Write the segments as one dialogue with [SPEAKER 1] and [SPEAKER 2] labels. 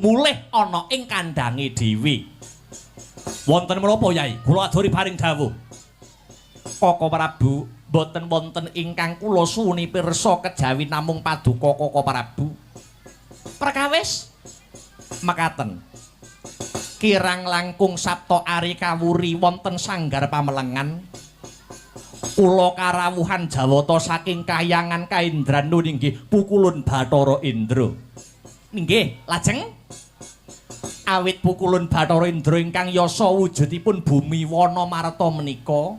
[SPEAKER 1] Mulih ana ing kandhange dhewe. Wonten menapa, Yai? Kula aturi paring dawuh. Koko Prabu, mboten wonten ingkang kula suwuni pirsa kejawi namung paduka Koko Prabu. Perkawis mekaten. Kirang langkung sapta ari kawuri wonten sanggar pamelengan. Kula karawuhan jawata saking kahyangan Kaindran inggih Pukulun Bathara Indra. Inggih, lajeng awit Pukulun Bathara Indra ingkang yasa wujudipun bumi wana marta menika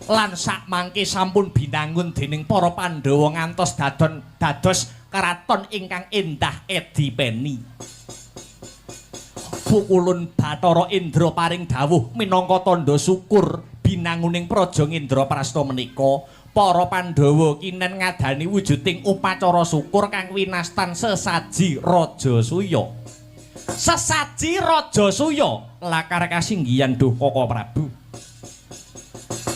[SPEAKER 1] lan sakmangke sampun binangun dening para Pandhawa ngantos dados karaton ingkang endah edipeni. Pukulun Bathara Indra paring dawuh minangka tandha syukur binanguning praja Indraprasta menika, para Pandhawa kinen ngadani wujuding upacara syukur kang winastan sesaji Rajasuya. Sesaji Rajasuya lakar kasinggihan duh Koko Prabu.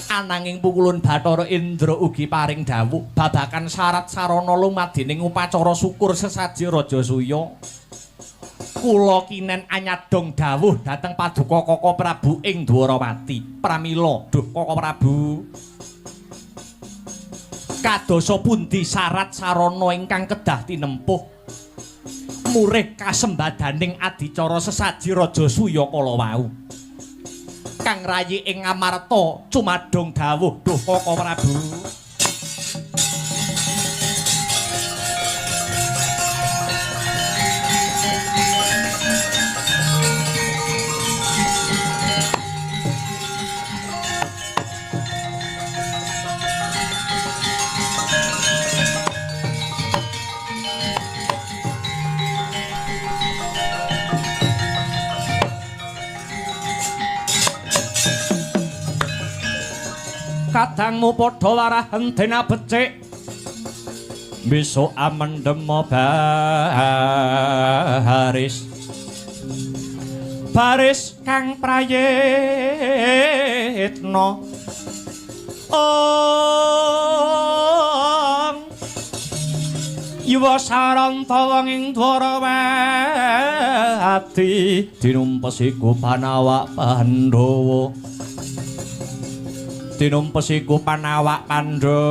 [SPEAKER 1] Ananging Pukulun Bathara Indra ugi paring dawuh babagan syarat sarana lumadining upacara syukur sesaji Rajasuya. Kula kinen anyadong dawuh dhateng paduka Koko Prabu ing Dwarawati. Pramila duh Koko Prabu, kadosa pundi syarat sarana ingkang kedah tinempuh murih kasembadaning adicara sesaji Rajasuya kala wau? Kang rayi ing Ngamarta cumadong dawuh duh Koko Prabu. Kadangmu padha warahen dene becik, besok amendem baris baris kang prayitna. Ong yuwa saranta wong ing Dwarawati dinumpesiku panawak Pandhawa, tinumpesiku panawak Pandhawa.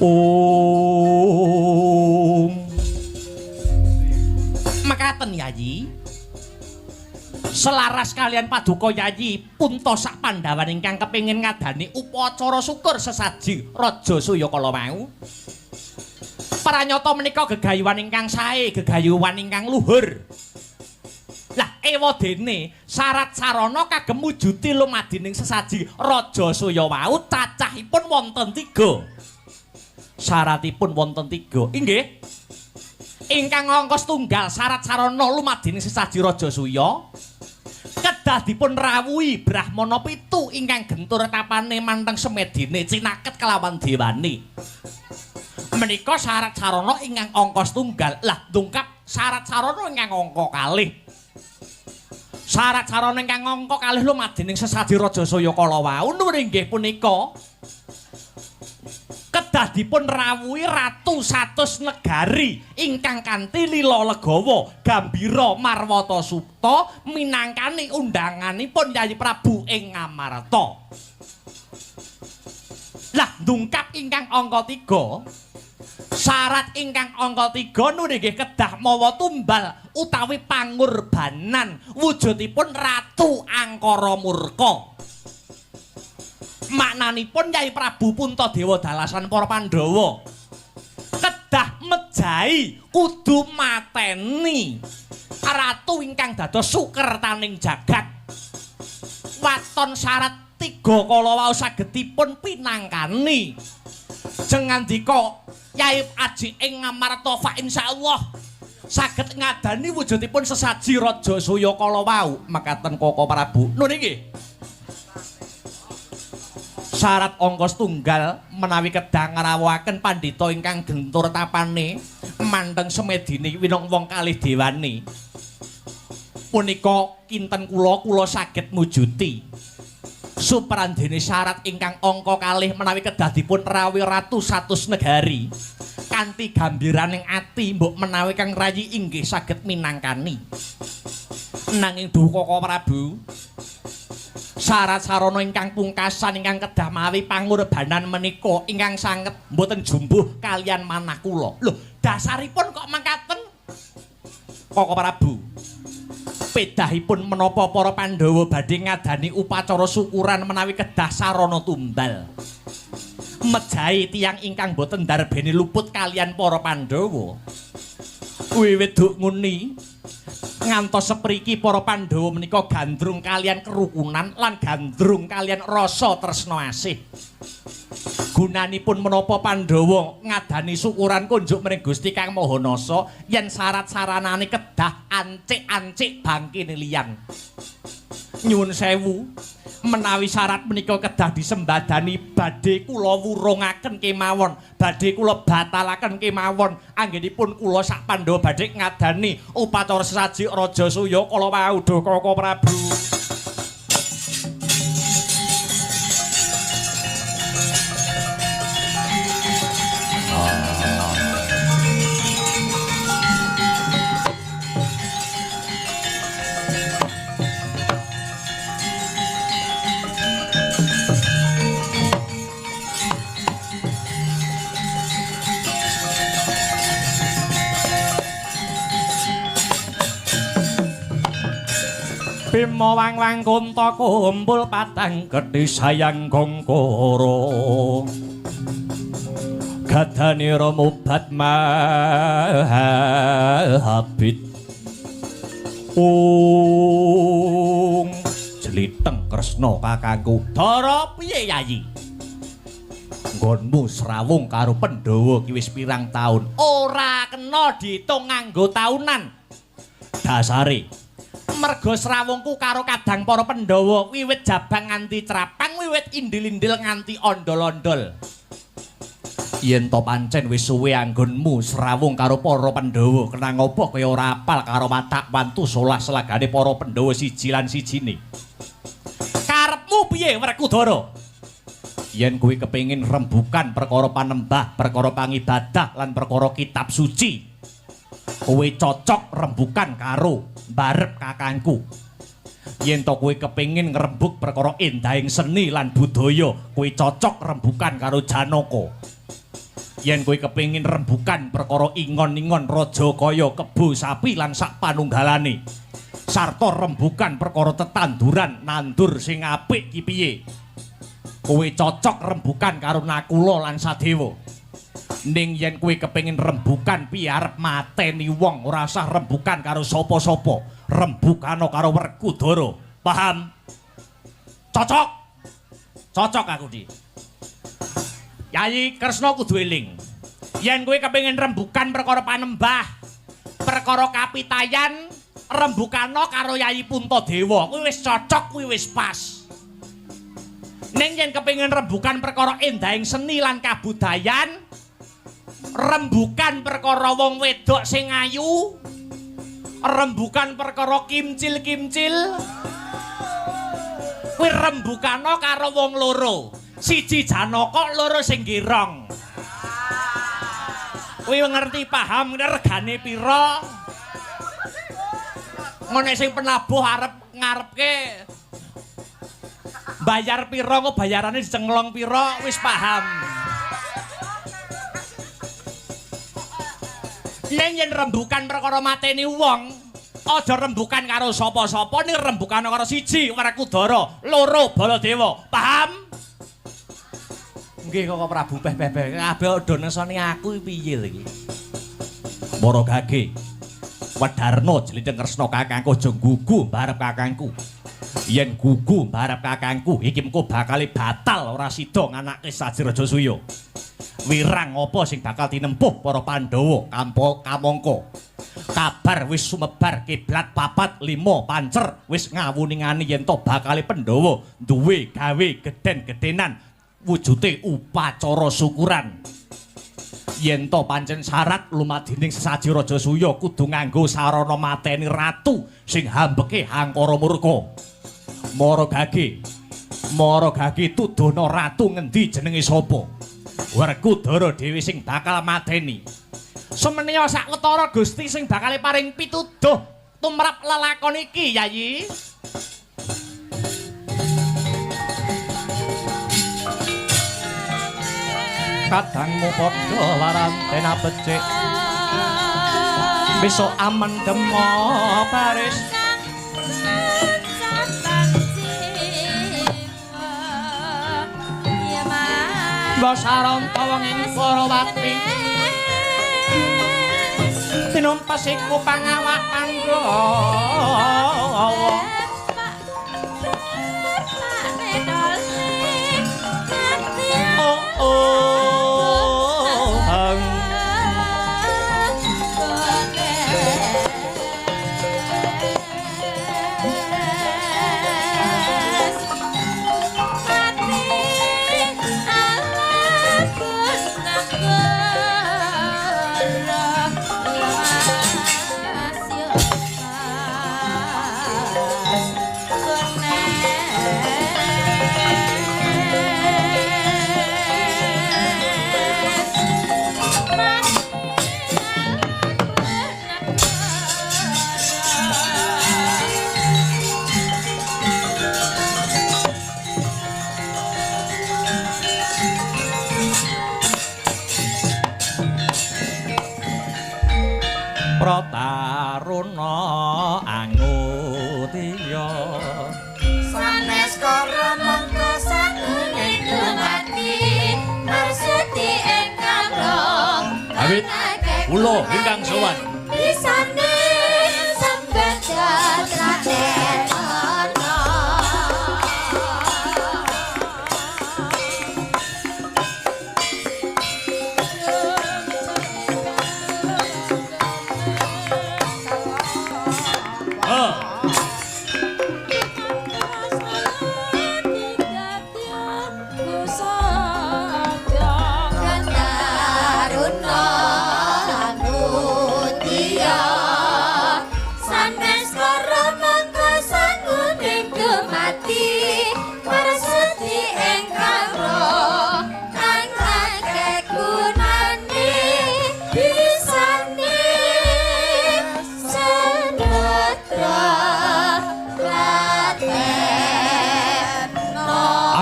[SPEAKER 1] Om. Mekaten Yayi, selaras kalian paduka Yayi punta sak Pandhawan ingkang kepengin ngadani upacara syukur sesaji Rajasuya kala wau. Pranyata menika gegayuhan ingkang sae, gegayuhan ingkang luhur. Lah ewadene syarat sarana kagem mujudi lumadining sesaji Rajasuya wau cacahipun wonten 3. Syaratipun wonten 3. Inggih. Ingkang angka setunggal syarat sarana lumadining sesaji Rajasuya kedah dipun rawuhi brahmana 7 ingkang gentur tapane manteng semedine cinaket kelawan dewane. Menika syarat sarana ingkang angka setunggal. Lah dongkap syarat sarana ingkang angka kalih. Syarat sarana ingkang angka kalih lumadining sesaji Rajasuya kala wau inggih punika kedah dipun rawuhi ratu 100 negari ingkang kanthi lila legawa gambira marwata supta minangkani undanganipun Yayi Prabu ing Ngamarta. Lah ndungkap ingkang angka 3, syarat ingkang angka 3 nggih kedah mawa tumbal utawi pangorbanan wujudipun Ratu Angkara Murka. Maknanipun Yai Prabu Puntadewa dalasan para Pandhawa Mejahi kudu mateni ratu ingkang dados sukertaning jagat. Waton syarat tiga kala wau saged dipun pinangkani. Jeng ngandika Yai Aji ing Ngamarta fa insyaallah saged ngadani wujudipun sesaji Raja Suya kala wau. Mekaten Koko Prabu. Nun nggih. Syarat angka setunggal menawi kedah ngrawuhaken pandhita ingkang gentur tapane manteng semedine winong wong kalih dewane. Punika kinten kula kula saged mujuti. Suprandene syarat ingkang angka kalih menawi kedah dipun rawuhi ratu satus negari kanthi gambiraning ati mbok menawi kang rayi inggih saged minangkani. Nanging duh Koko Prabu, syarat sarana ingkang pungkasan ingkang kedah mawi pangorbanan menika ingkang sanget mboten jumbuh kalian manah kula. Lho, dasaripun kok mangkaten Koko Prabu? Pedahipun menapa para Pandhawa badhe ngadani upacara syukuran menawi kedah sarana tumbal. Mejahi tiyang ingkang boten darbene luput kalian para Pandhawa. Wiwit duk nguni ngantos sepriki para Pandhawa menika gandrung kalian kerukunan lan gandrung kalian rasa tresna asih. Gunanipun menapa Pandhawa ngadani syukuran kunjuk mring Gusti Kang Maha Nasa yen syarat saranane kedah ancik-ancik bangkene liyan. Nyuwun sewu, menawi syarat menika kedah disembadani badhe kula wurungaken kemawon, badhe kula batalaken kemawon anggenipun kula sak Pandhawa badhe ngadani upacara sesaji Raja Suya kala wau. Duh Koko Prabu. Bima wang-wang kunta kumpul patang gedhi sayang gongkoro gadanira mubat mahabit ung jliteng Kresna kakangku. Dara piye Yayi? Nggonmu srawung karo Pandhawa ki wis pirang taun ora kena diitung nganggo taunan. Dasare merga srawungku karo kadang para Pandhawa wiwit jabang nganti crapang, wiwit indil-indil nganti ondol-ondol. Yen to pancen wis suwe anggonmu srawung karo para Pandhawa, kenang apa kaya ora apal karo watak wantu solah selagane para Pandhawa siji lan sijine. Karepmu piye Werkudara? Yen kowe kepengin rembukan perkara panembah, perkara pangibadah lan perkara kitab suci, kowe cocok rembukan karo mbarep kakangku. Yen to kowe kepengin ngrembug perkara endahing seni lan budaya, kowe cocok rembukan karo Janaka. Yen kowe kepengin rembukan perkara ingon-ingon raja kaya kebo sapi lan sak panunggalane, sarta rembukan perkara tetanduran nandur sing apik ki piye, kowe cocok rembukan karo Nakula lan Sadewa. Ning yen kowe kepengin rembukan piye arep mateni wong, ora usah rembukan karo sapa-sapa, rembukana karo Werkudara. Paham? Cocok. Cocok aku di. Yayi Kresna kudu eling. Yen kowe kepengin rembukan perkara panembah, perkara kapitayan, rembukana karo Yayi Puntadewa. Kuwi wis cocok, kuwi wis pas. Ning yen kepengin rembukan perkara endahing seni lan kabudayan, rembukan perkara wong wedok sing ayu, rembukan perkara kimcil-kimcil, kuwi rembukana karo wong loro. Siji Janaka, loro sing girong. Kuwi ngerti paham regane pira? Ngene sing penabuh arep ngarepke bayar pira, kok bayarane dicenglong pira, wis paham. Ning yen rembukan perkara mateni wong, aja rembukan karo sapa-sapa, ning rembukan karo siji Werkudara, loro Baladewa. Paham? Nggih Koko Prabu, peh-peh kabeh do nesoni aku piye lho iki. Mara gage Wedarna jlinteng kresna kakangku aja gugu mbarep kakangku. Yen gugu mbarep kakangku iki mengko bakal batal ora sida nganake Saji Raja Suya. Wirang apa sing bakal tinempuh para Pandhawa kamangka. Kabar wis sumebar kiblat 4 5 pancer wis ngawuningani yen to bakale Pandhawa duwe gawe gedhen-gedhenan wujute upacara syukuran. Yen to pancen syarat lumadining sesaji Raja Suya kudu nganggo sarana mateni ratu sing hambeke hangkara murka. Mara gage tudono ratu ngendi jenenge sapa? Werkudara dhewe sing bakal mateni. Semeniya sawetara Gusti sing bakal paring pituduh tumrap lelakon iki, Yayi. Kadangmu padha warantena becik. Besok amen demo baris. Basaranta wong ing Parawati. Tinumpas iku pangawak Pandhawa. Oh oh. Prataruna angutiya
[SPEAKER 2] sanes kara mongko sangune dumati marsuti ingkang roh
[SPEAKER 1] awit kula ingkang sowan
[SPEAKER 2] bisane sambat traten.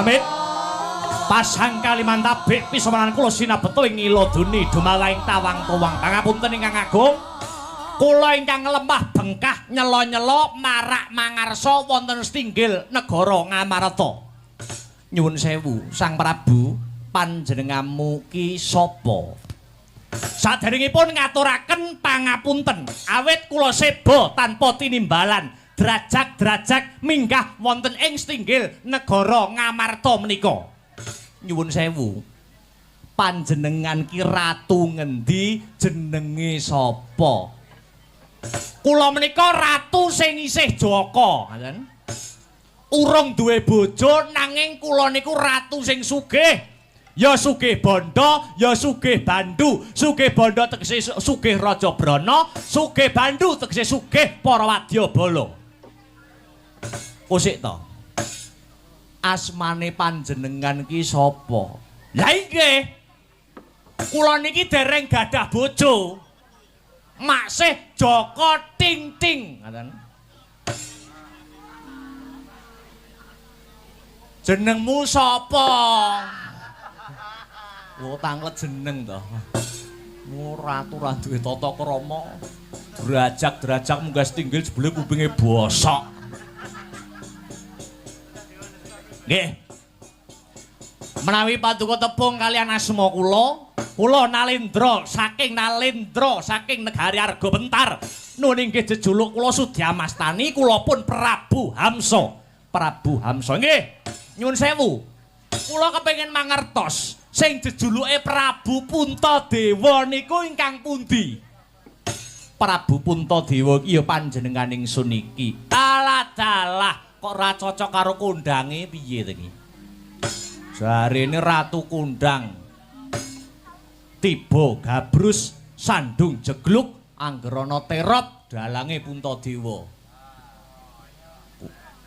[SPEAKER 1] Amit pasang kalimantabik pisomanan kula sinabeta ing iladuni dumalahing tawang tuwang. Pangapunten ingkang agung, kula ingkang lemah bengkah nyela-nyela marak mangarsa wonten setinggil negara Ngamarta. Nyuwun sewu Sang Prabu, panjenenganmu ki sapa? Saderengipun ngaturaken pangapunten, awit kula seba tanpa tinimbalan drajak-drajak minggah wonten ing setinggil negara Ngamarta menika. Nyuwun sewu, panjenengan ki ratu ngendi, jenenge sapa? Kula menika ratu sing isih jaka, ngoten. Urung duwe bojo nanging kula niku ratu sing sugih. Ya sugih bondo, ya sugih bandu. Sugih bondo tegese sugih Raja Brana, sugih bandu tegese sugih para wadyabala. Kusik to. Asmane panjenengan ki sapa? Lah inggih. Kula niki dereng gadah bojo. Maksih Jaka Ting Ting, ngoten. Jenengmu sapa? Wo tanglet jeneng to. Ora ratu ra duwe tata krama. Drajak-drajak munggah setinggil jebule kupinge bosok. Nggih. Menawi paduka tepung kalian asma kula, Kula Nalendra saking Nalendra saking negari Arga Bentar. Nuwun inggih jejuluk kula Sudyamastani, kula pun Prabu Hamsa. Prabu Hamsa nggih. Nyuwun sewu. Kula kepengin mangertos sing jejuluke Prabu Puntadewa niku ingkang pundi? Prabu Puntadewa iki ya panjenengan ingsun iki. Alah dalah, kok ora cocok karo kondange piye to iki? Jarene Ratu Kondang tiba gabrus sandung jegluk angger ana terop dalange Puntadewa.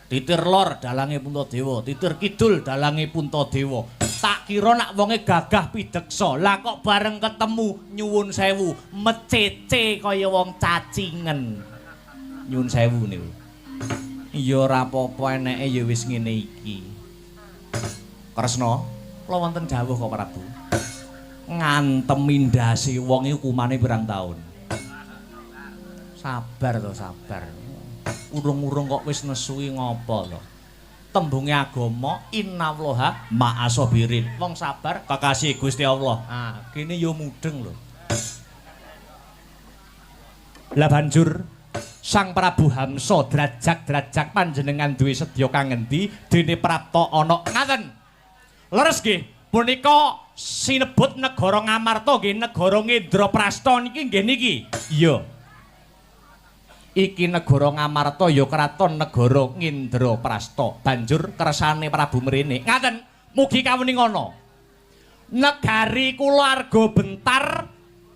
[SPEAKER 1] Titir lor dalange Puntadewa, titir kidul dalange Puntadewa. Tak kira nak wonge gagah pideksa. Lah kok bareng ketemu nyuwun sewu mecece kaya wong cacingen. Nyuwun sewu niku. Ya ora apa-apa eneke ya wis ngene iki. Kresna, kula wonten dawuh kok Prabu. Ngantemi ndase wong iki hukumane pirang taun. Sabar to, sabar. Urung-urung kok wis nesuhi ngopo to? Tembunge agama innallaha ma'asabirin. Wong sabar kekasih Gusti Allah. Ah, kene yo mudeng lho. Lah banjur Sang Prabu Hamsa drajak-drajak panjenengan duwe sedya kang ngendi dene prapta ana ngaten. Leres nggih, punika sinebut negara Ngamarta nggih negara Ngendraprasta niki nggih niki. Iya. Iki negara Ngamarta ya kraton negara Ngendraprasta. Banjur kersane Prabu mrene. Ngaten, mugi kawuning ana. Negari kula Arga Bentar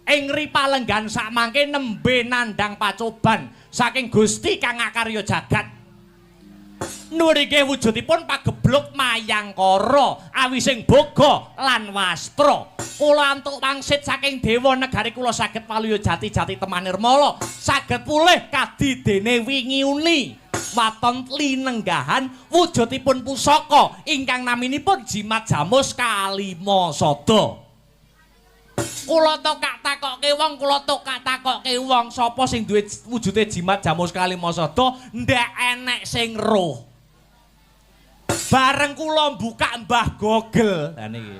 [SPEAKER 1] ing ripalenggan sakmangke nembe nandhang pacoban saking Gusti kang ngakarya jagat. Nurike wujudipun pagebluk mayangkara awising boga lan wastra. Kula antuk wangsit saking dewa negari kula saged waluya jati-jati teman nirmala, saged pulih kadi dene wingi uni. Waton linenggahan wujudipun pusaka ingkang naminipun Jimat Jamus Kalima Sada. Kula tokak takokke wong, kula tokak takokke wong sapa sing duwe wujude Jimat Jamus Kalima Sada, ndak enek sing roh. Bareng kula mbukak Mbah Google. Lah niki.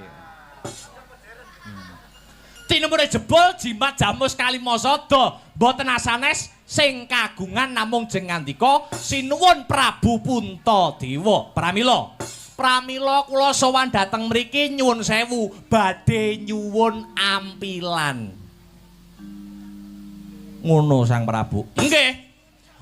[SPEAKER 1] Tinemune jebul Jimat Jamus Kalima Sada, mboten asanes sing kagungan namung jeng ngandika sinuwun Prabu Puntadewa. Pramila Pramila kula sowan dhateng mriki nyuwun sewu badhe nyuwun ampilan. Ngono Sang Prabu. Nggih.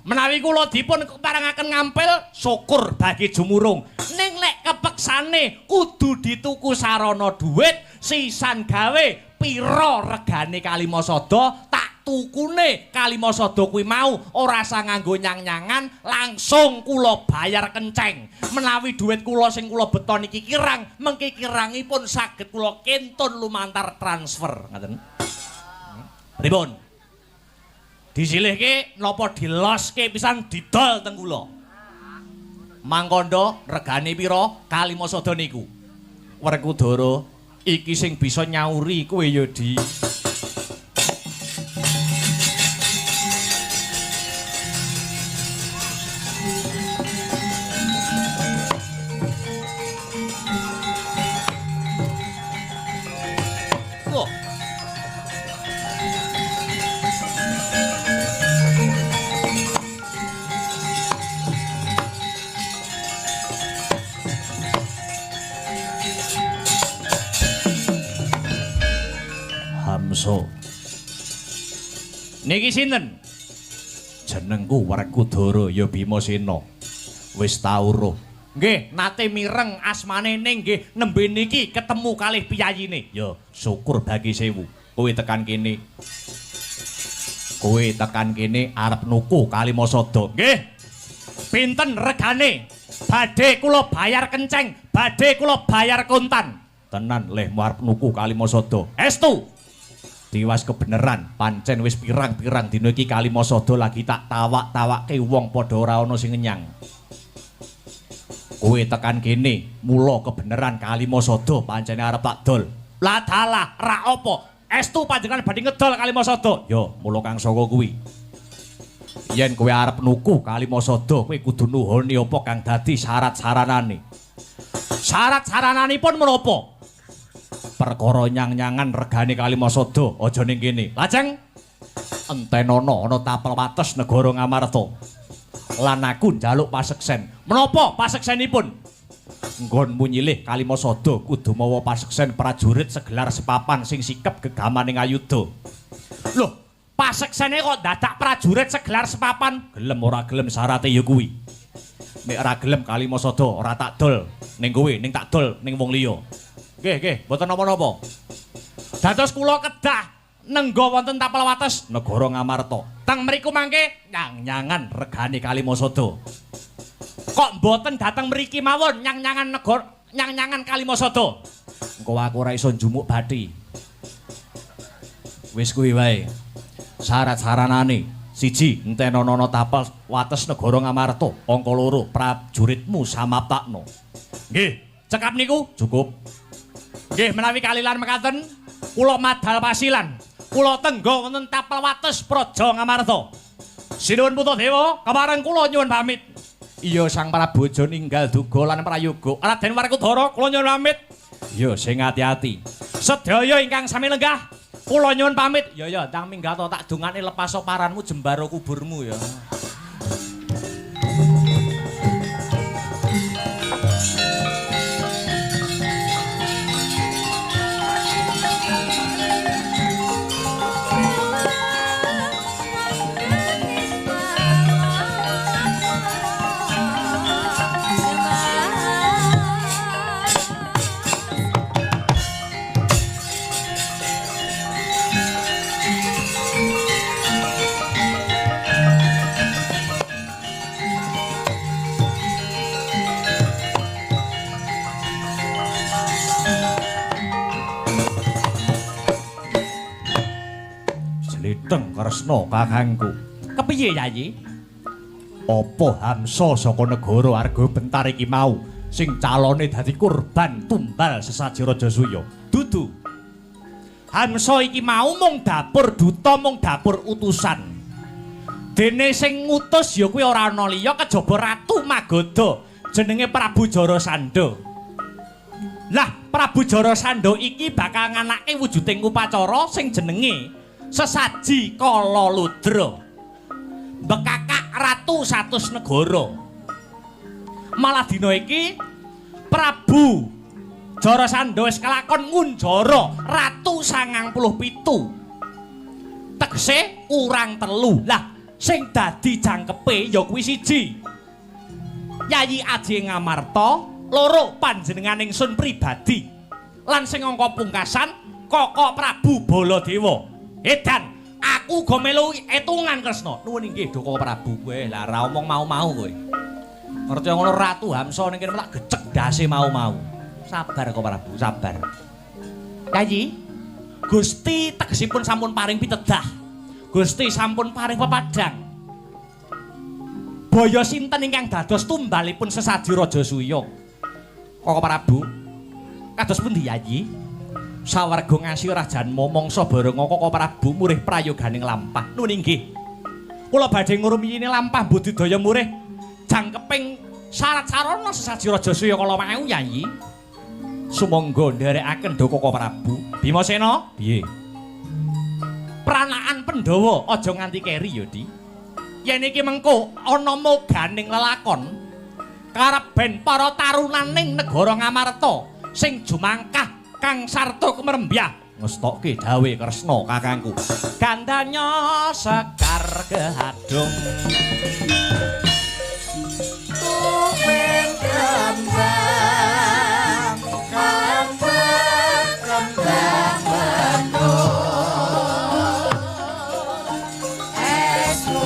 [SPEAKER 1] Menawi kula dipun keparengaken ngampil syukur bagi jumurung. Ning lek kepeksane kudu dituku sarana dhuwit sisan gawe pira regane Kalima Sada tak tukune Kalima Sada kuwi mau ora usah nganggo nyang-nyangan langsung kula bayar kenceng. Menawi dhuwit kula sing kula beto niki kirang, mengki kirangipun saged kula kentun lumantar transfer. Ngaten. Pripun? Disilihke napa diloske pisan didol teng kula. Mangkondo regane pira Kalima Sada niku? Werkudara iki sing bisa nyauri kowe ya Di. Loh. Hamsa. Niki sinten? Jenengku Werkudara ya Bimasena. Wis tau roh. Nggih, nate mireng asmane ning nggih nembe niki ketemu kalih piyayine. Ya, syukur bagi sewu. Kowe tekan kene. Kowe tekan kene arep nuku Kalima Sada. Nggih. Pinten regane? Badhe kula bayar kenceng, badhe kula bayar kontan. Tenan lehmu arep nuku Kalima Sada. Estu. Tiwas kebeneran, pancen wis pirang-pirang dina iki Kalima Sada lagi tak tawak-tawakke wong padha ora ana sing ngenyang. Kowe tekan kene, mula kebeneran Kalima Sada pancene arep tak dol. Lah dalah, ra apa? Estu panjenengan badhe ngedol Kalima Sada. Ya, mula kang saka kuwi. Yen kowe arep nuku Kalima Sada, kowe kudu nuhoni apa kang dadi syarat-saranane. Syarat-sarananipun menapa? Perkara nyang-nyangan regane Kalimasada aja ning kene. Lajeng entenono ana tapel wates negara Ngamarta. Lan aku njaluk paseksen. Menapa paseksenipun? Nggonmu nyilih Kalimasada kudu mawa paseksen prajurit segelar sepapan sing sikep gegamaning ayuda. Loh, paseksene kok dadak prajurit segelar sepapan? Gelem ora gelem syarate ya kuwi. Nek ora gelem Kalimasada ora tak dol ning kowe, ning tak dol ning wong liya. Nggih, nggih, mboten napa-napa. Dados kula kedah nengga wonten tapel wates negara Ngamarta. Teng mriku mangke nyang-nyangan regane Kalimasada. Kok mboten dateng mriki mawon nyang-nyangan negara nyang-nyangan Kalimasada? Engko aku ora iso njumuk bathi. Wis kuwi wae. Syarat-saranane siji, entenono ana tapel wates negara Ngamarta. Angka loro, prajuritmu samaptakno. Nggih, cekap niku cukup. Nggih, menawi kalilan mekaten kula madal pasilan. Kula tengga wonten tapel wates Praja Ngamarta. Sinuwun Puntadewa, kepareng kula nyuwun pamit. Iya, Sang Prabu aja ninggal duga lan prayoga. Raden Werkudara, kula nyuwun pamit. Iya, sing ati-ati. Sedaya ingkang sami lenggah, kula nyuwun pamit. Ya ya, ndang minggat tak dongane lepas paranmu jembara kuburmu ya. Jlitheng Kresna kakangku. Kepiye Yayi? Apa hamsa saka negara Argabentar iki mau sing calone dadi kurban tumbal sesaji Raja Suya? Dudu. Hamsa iki mau mung dapur duta, mung dapur utusan. Dene sing ngutus ya kuwi ora ana liya kejaba Ratu Magadha jenenge Prabu Jarasandha. Lah, Prabu Jarasandha iki bakal nganake wujuding upacara sing jenenge sesaji Kala Ludra. Bekakak ratu 100 negara. Malah dina iki Prabu Jarasandha wis kelakon ngunjara ratu 97. Tegese kurang 3. Lah, sing dadi jangkepe ya kuwi siji. Yayi Aji Ngamarta, loro panjenengan ingsun pribadi. Lan sing angka pungkasan Koko Prabu Baladewa. Edan, aku uga melu etungan Kresna. Nuwun inggih Doko Prabu kowe. Lah ora omong mau-mau kowe. Ngerti ngono Ratu Hamsa ning kene tak gecek ndase mau-mau. Sabar kok Prabu, sabar. Yayi, Gusti tegesipun sampun paring pitedah. Gusti sampun paring pepadang. Baya sinten ingkang dados tumbalipun sesaji Raja Suya? Koko Prabu, kados pundi Yayi? Sawarga ngasih rajanma mangsa bareng Koko Prabu murih prayoganing lampah. Nuwun inggih. Kula badhe ngurumiyini lampah budidaya murih jangkeping syarat sarana sesaji Raja Suya kala wau Yayi. Sumangga nderekaken Koko Prabu. Bimasena, piye? Pranaan Pandhawa aja nganti keri ya, Di. Yen iki mengko ana moganing lelakon karep ben para tarunaning negara Ngamarta sing jumangkah Kang Sarto kemerembyah ngestokke dawe Kresna kakangku. Gandanya sekar kehadung
[SPEAKER 2] kuping kembang kembang kembang mendung esku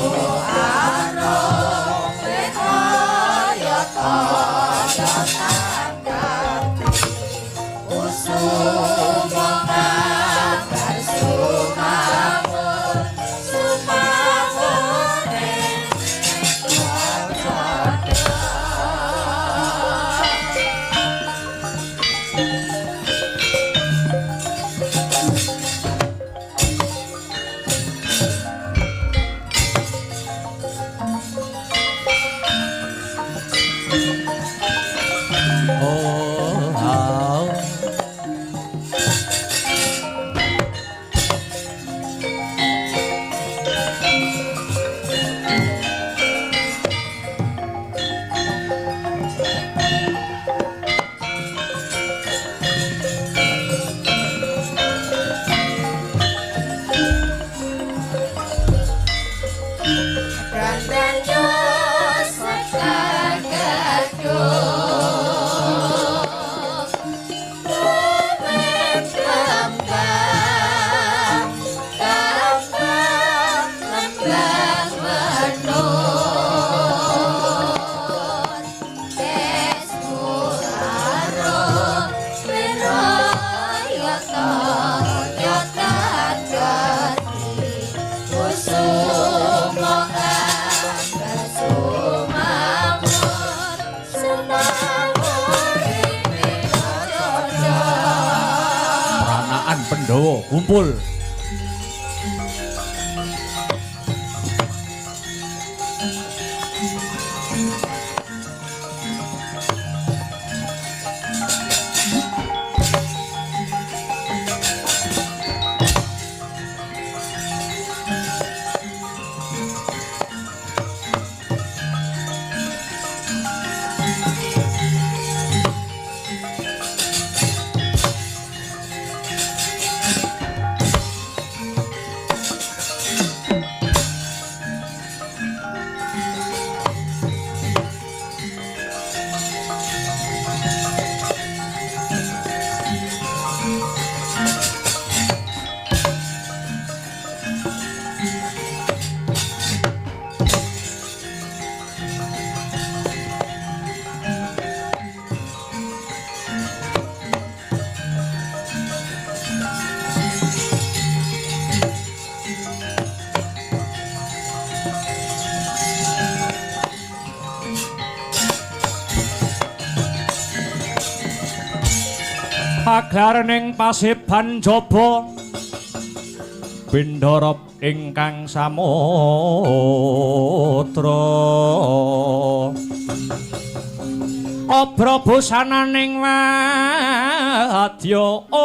[SPEAKER 2] arum kaya kaya tanggapi sumangar sumamur sumamur
[SPEAKER 1] Oh, oh. Pranaan Pandhawa kumpul. Pagelarening paseban jaba Bindara ingkang samudra Abra busananing wadya ong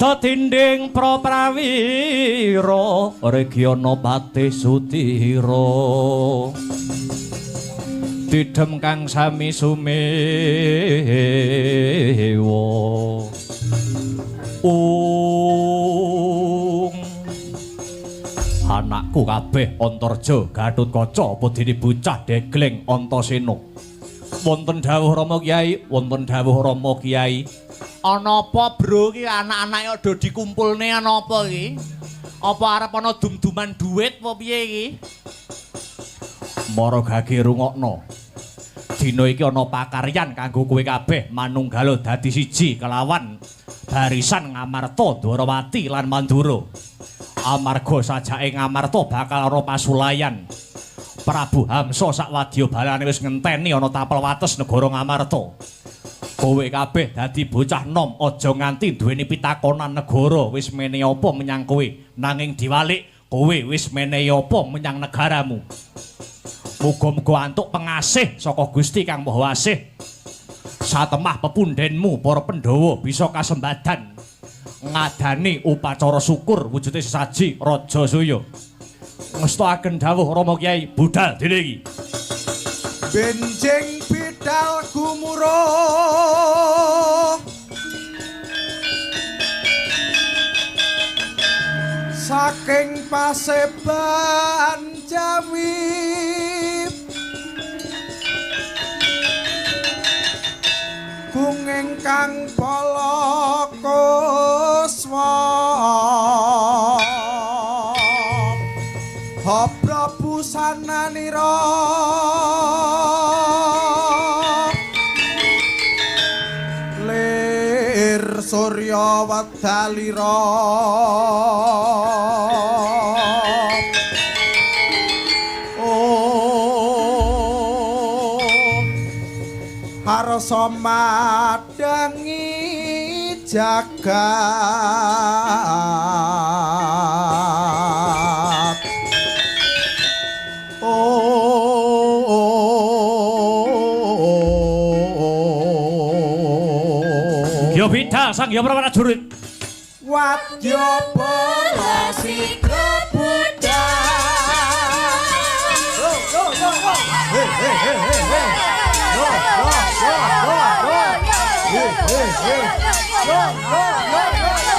[SPEAKER 1] Tetinding praprawira Regiana pati sutira Didem kang sami sumewa. Ung anakku kabeh Antarja Gathotkaca apa dene bocah degleng Antasena. Wonten dawuh Rama Kyai, wonten dawuh Rama Kyai. Ana apa bro iki anak-anake do dikumpulne ana apa iki? Apa arep ana dum-duman duit apa piye iki? Mara gage rungokno. Dina iki ana pakaryan kanggo kowe kabeh manunggala dadi siji kelawan barisan Ngamarta, Dwarawati lan Mandura. Amarga sajake Ngamarta bakal ana pasulayan. Prabu Hamsa sak wadya balane wis ngenteni ana tapel wates negara Ngamarta. Kowe kabeh dadi bocah nom aja nganti duweni pitakonan negara wis menehi apa menyang kowe, nanging diwalik kowe wis menehi apa menyang negaramu. Muga-muga antuk pengasih saka Gusti Kang Maha Asih. Satemah pepundhenmu para Pandhawa bisa kasembadan ngadani upacara syukur wujude sesaji Raja Suya. Ngestakaken dawuh Rama Kyai budal dene iki.
[SPEAKER 3] Benjing bidal gumuruh saking paseban Jawi gunging kang bala kuswa Hapra busananira lir surya wedalira harsa madangi jagat. Oh,
[SPEAKER 1] Ya bidal sang ya prajurit.
[SPEAKER 3] Wadya bala sigra budal. Go go go go. Hey hey hey hey hey. Go go go go go. Hey hey hey. Go go go go.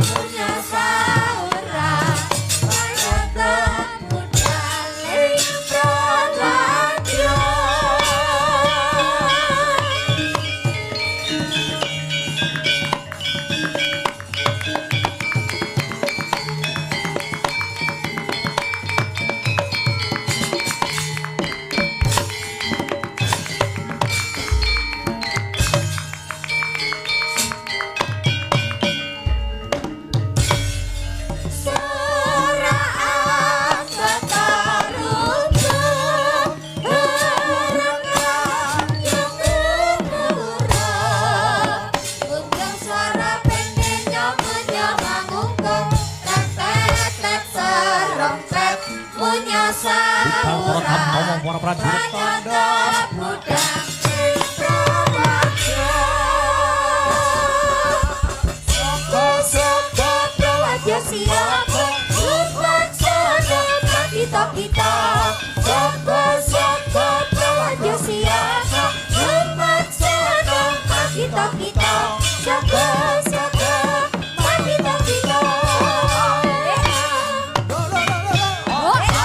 [SPEAKER 2] Punya saura.
[SPEAKER 1] Budal para tamtama para prajurit.
[SPEAKER 2] Pranyata budang ing Prawadya. Saka-saka Prawadya siaga lumaksana kita-kita. Saka-saka Prawadya siaga lumaksana kita-kita. Saka-saka kita-kita. Oh ya.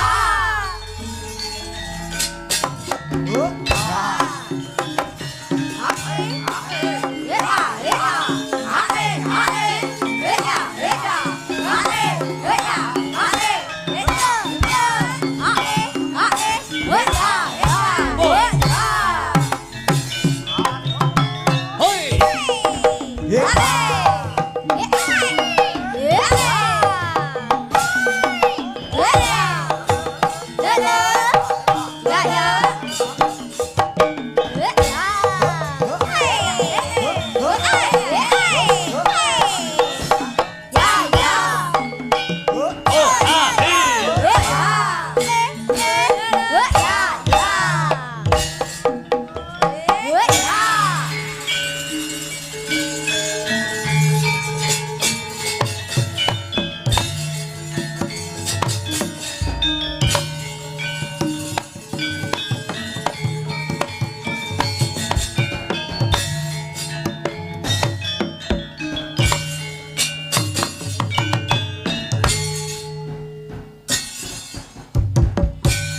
[SPEAKER 1] Hoi. Oh, ah, eh.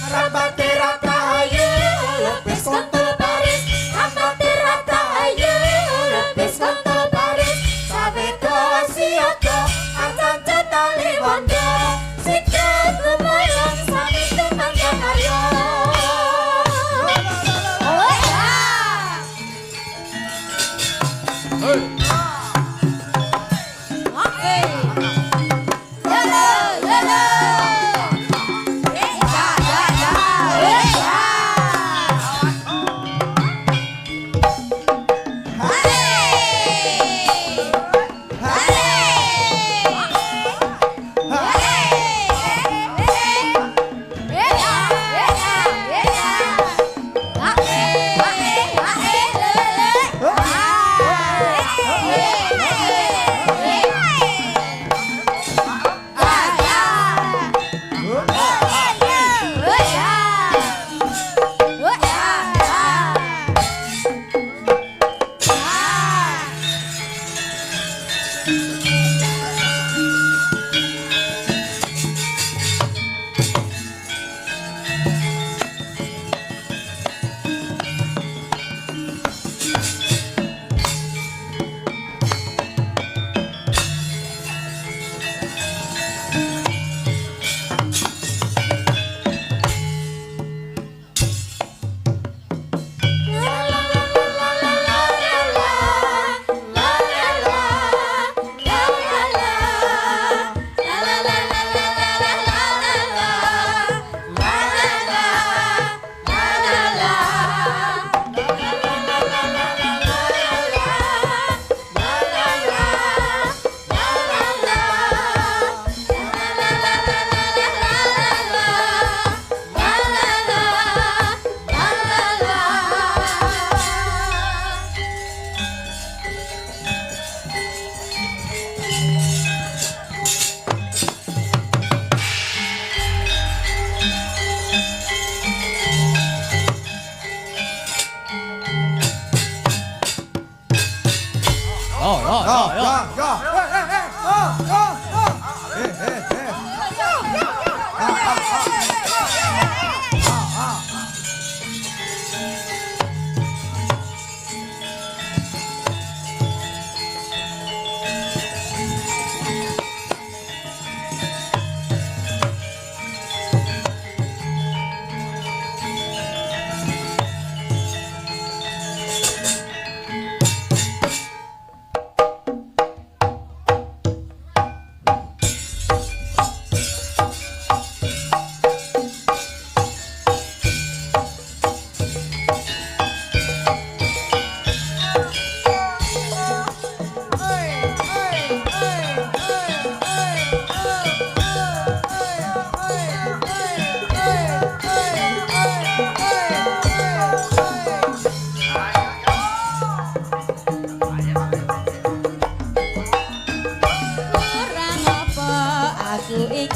[SPEAKER 2] Rapate ratahayu lupis kontol baris. Rapate ratahayu lupis kontol baris. Sawetara siaga acan tali wanda. Sida gumayang sami tumandang karya. Oh ya.
[SPEAKER 1] Hoi.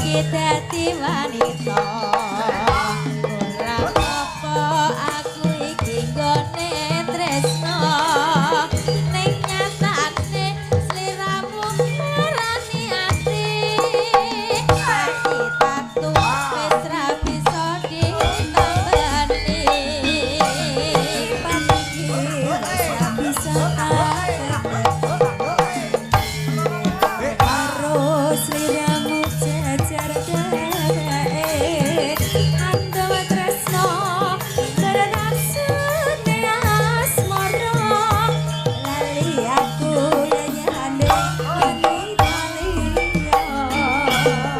[SPEAKER 2] iki dadi wanita. Ora apa aku iki nggone tresno, ning nyatane sliramu marani ati. Ati tatu wis ra bisa ditambani. Pati iki wis ra bisa karo sliramu jejer dheweke. Andem tresno bernafsune asmara, lali aku yayane wanita liya.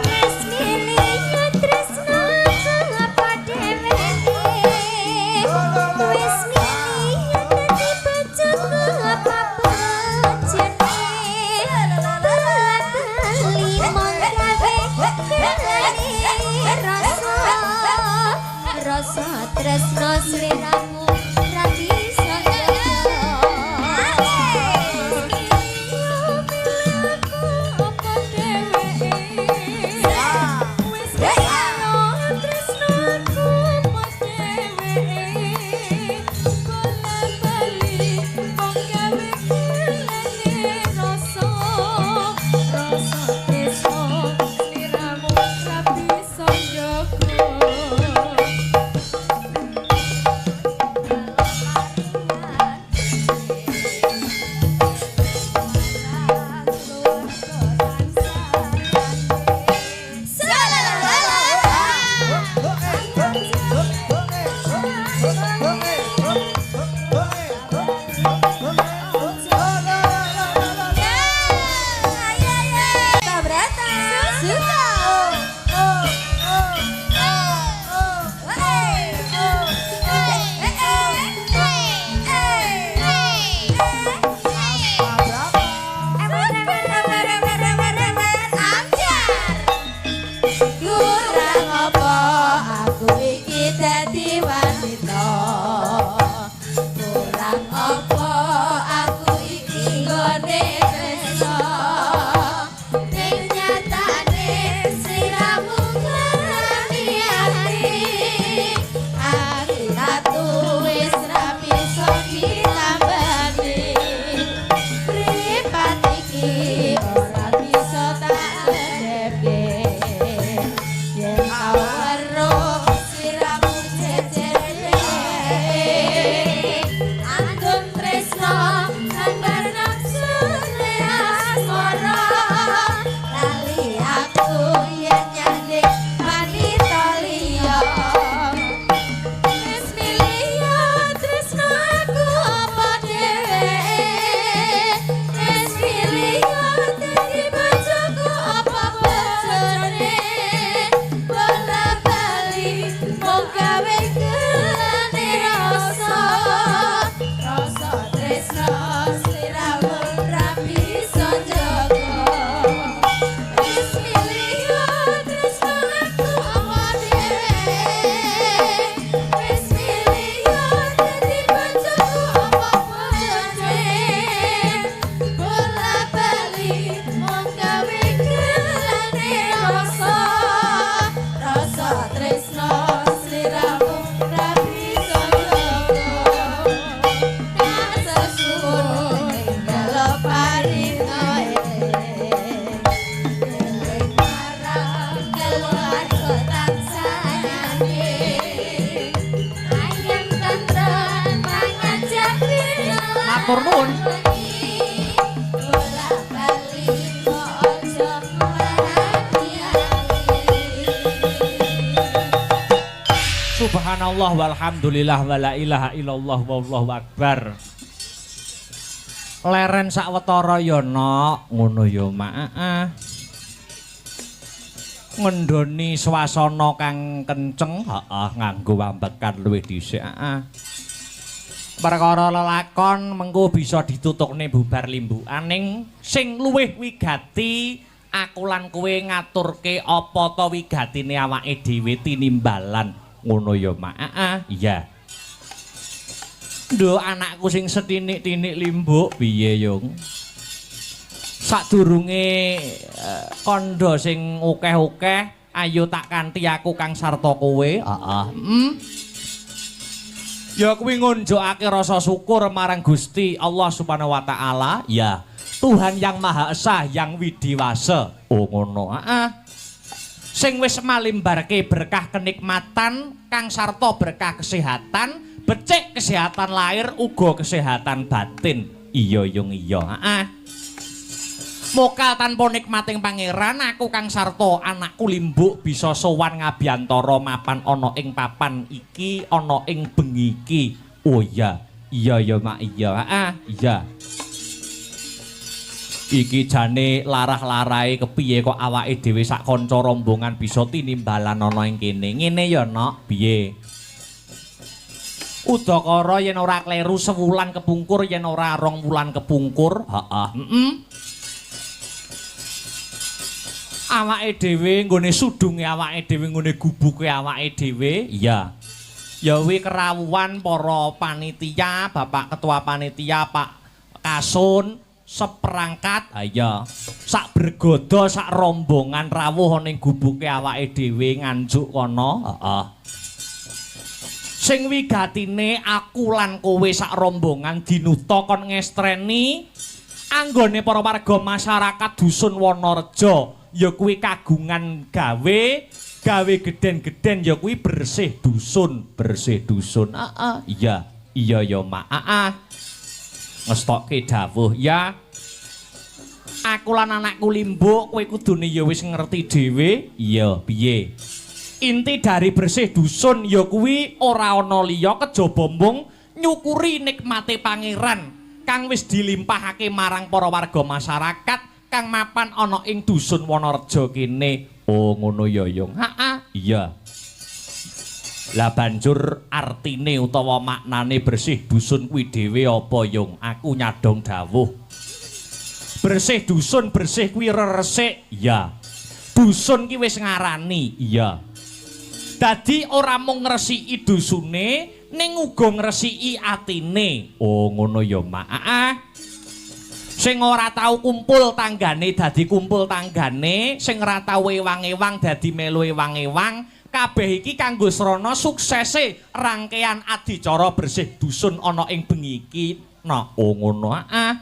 [SPEAKER 2] Wis milih tresno apa dheweke, wis milih dadi bojoku apa bojone. Bali mung gawe kelane rasa, rasa tresno sliramu ra bisa njaga. Apa dheweke, wis milih tresnoku apa dheweke. Bola bali mung gawe kelane rasa, rasa tresno sliramu ra bisa njaga. Kurang apa aku iki dadi wanita, kurang apa aku iki nggone tresno, ning nyatane sliramu ngarani ati. Ati tatu wis ra bisa ditambani, mripat iki ora bisa tak edepke. Yen tau weruh sliramu jejer dheweke, andum tresno sambar nafsune asmara, lali aku yen nyanding wanita liya. Wis milih tresno aku apa dheweke, wis milih dadi bojoku apa bojone. Bola bali mung gawe gelane rasa, rasa tresno sliramu ra bisa njaga. Wis milih tresno aku apa dheweke, wis milih dadi bojoku apa bojone. Bola bali mung gawe gelane rasa, rasa tresno sliramu ra bisa njaga. Kasesuwun ing dalem parina eling, eling marang keluarga tansah nyanding. Ayem tentrem mangajak dina
[SPEAKER 1] Matur nuwun.
[SPEAKER 2] Bola bali kok aja marani ati.
[SPEAKER 1] Subhanallah walhamdulillah wala ilaha illallah wallahu akbar. Leren sawetara ya nok, ngono ya mak. Ngendoni swasana kang kenceng, heeh, nganggo ambekan luwih dhisik, heeh. Perkara lelakon mengko bisa ditutukne bubar limbukan, ning sing luwih wigati aku lan kowe ngaturke apa ta wigatine awake dhewe tinimbalan. Ngono ya mak. Heeh, iya. Nduk anakku sing setinik-tinik limbuk piye, Yung? Sadurunge kandha sing akeh-akeh, ayo tak kanthi aku Kang Sarta kowe. Heeh. Ya kuwi ngunjukake rasa syukur marang Gusti Allah Subhanahu wa taala. Ya, Tuhan yang Maha Esa, yang Widiwasa. Oh ngono. Heeh. Sing wis malimbarke berkah kenikmatan kang sarta berkah kesehatan, becik kesehatan lahir uga kesehatan batin. Iya yung iya. Heeh. Mokal tanpa nikmating pangeran, aku Kang Sarta anakku Limbuk bisa sowan ngabiyantara mapan ana ing papan iki, ana ing bengi iki. Oh iya, iya ya mak iya. Heeh, iya. Iki jane larah-larahe kepiye kok awake dhewe sak kanca rombongan bisa tinimbalan ana ing kene. Ngene ya, Nok, piye? Udakara yen ora kleru sewulan kepungkur, yen ora 2 wulan kepungkur. Heeh. Heeh. Awake dhewe nggone sudunge awake dhewe nggone gubuke awake dhewe. Iya. Ya kuwi kerawuhan para panitia, Bapak Ketua Panitia, Pak Kasun, seperangkat, ha iya, sak bergodo, sak rombongan rawuh ning gubuke awake dhewe Nganjuk kono. Heeh. Sing wigatine aku lan kowe sak rombongan dinuta kon ngestreni anggone para warga masyarakat dusun Wonorejo ya kuwi kagungan gawe gawe gedhen-gedhen ya kuwi bersih dusun, bersih dusun. Heeh, iya, iya ya mak. Heeh. Ngestokke dawuh ya. Aku lan anakku Limbuk kowe kudune ya wis ngerti dhewe. Iya, piye? Inti dari bersih dusun ya kuwi ora ana liya kejaba mung nyukuri nikmate pangeran kang wis dilimpahake marang para warga masyarakat kang mapan ana ing dusun Wonorejo kene. Oh ngono ya, Yung. Heeh, iya. Lah banjur artine utawa maknane bersih dusun kuwi dhewe apa, Yung? Aku nyadong dawuh. Bersih dusun, bersih kuwi reresik. Iya. Dusun ki wis ngarani. Iya. Dadi ora mung ngresiki dusune, ning uga ngresiki atine. Oh ngono ya, Mak. Heeh. Sing ora tau kumpul tanggane dadi kumpul tanggane, sing ora tau ewang-ewang dadi melu ewang-ewang. Kabeh iki kanggo srana suksese rangkaian adicara bersih dusun ana ing bengi iki. Nah, oh ngono. Heeh.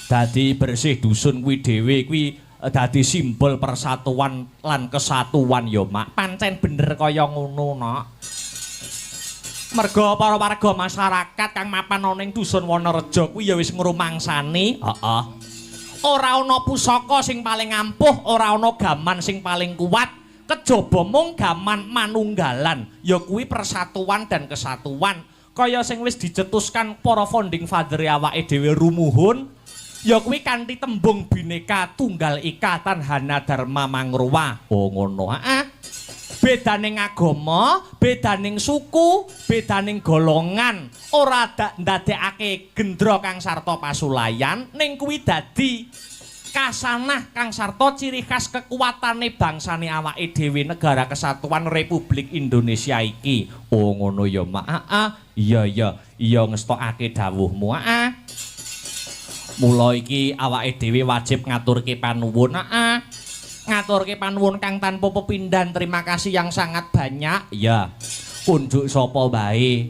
[SPEAKER 1] Dadi bersih dusun kuwi dhewe kuwi dadi simbol persatuan lan kesatuan ya, Mak. Pancen bener kaya ngono, Nok. Merga para warga masyarakat kang mapan ana ing dusun Wonorejo kuwi ya wis ngrumangsani. Heeh. Ora ana pusaka sing paling ampuh, ora ana gaman sing paling kuat, kejaba mung gaman manunggalan, ya kuwi persatuan dan kesatuan. Kaya sing wis dicetuskan para founding father awake dhewe rumuhun, ya kuwi kanthi tembung Bhinneka Tunggal Ika Tanhana Dharma Mangruwa. Oh ngono. Heeh. Bedaning agama, bedaning suku, bedaning golongan ora ndadekake gendra kang sarta pasulayan, ning kuwi dadi kasanah kang sarta ciri khas kekuatane bangsane awake dhewe Negara Kesatuan Republik Indonesia iki. Oh ngono ya, Mak. Heeh. Iya iya, iya ngestokake dawuhmu. Heeh. Mula iki awake dhewe wajib ngaturke panuwun. Heeh. Ngaturke panuwun kang tanpa pepindhan, terima kasih yang sangat banyak. Iya. Kunjuk sapa wae.